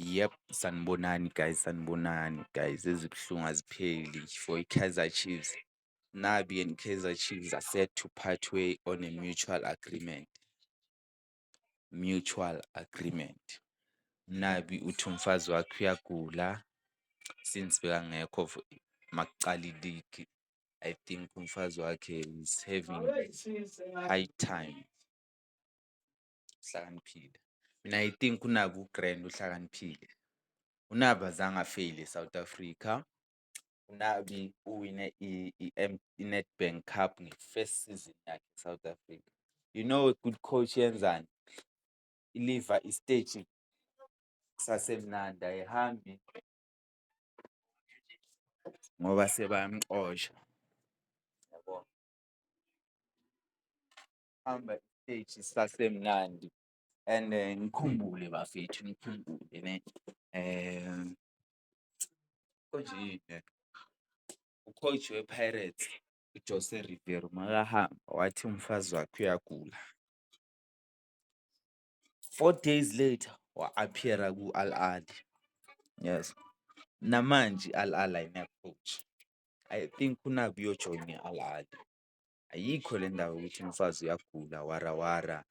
Yep, sanibonani guys, sanibonani guys. Ezibuhlungu azipheli for i-Kaizer Chiefs. Nabi and Kaizer Chiefs are set to part way on a mutual agreement. Mutual agreement. Nabi uthi umfazi wakhe uyagula since bekangekho makucala i-league. I think umfazi wakhe is having high time. Uhlakaniphile. Mina I think uNabi u-grand, uhlakaniphile. UNabi azange afeyile e-South Africa. UNabi uwine i-Nedbank Cup nge-first season yakhe e-South Africa. You know a good coach yenzani? I-leave-a i-stage kusasemnandi, ayihambi ngoba sebayamxosha, yabo. Hamba i-stage sisasemnandi and ngikhumbule bafethu, ngikhumbule ne konje yini le? U-coach we-Pirates uJose Riveiro makahamba wathi umfazi wakhe uyagula. 4 days later wa-appear-a ku-Al Ahly, yes. Namanje i-Al Ahly ayina-coach. I think uNabi uyojoyina i-Al Ahly. Ayikho le ndaba yokuthi umfazi uyagula wara wara, .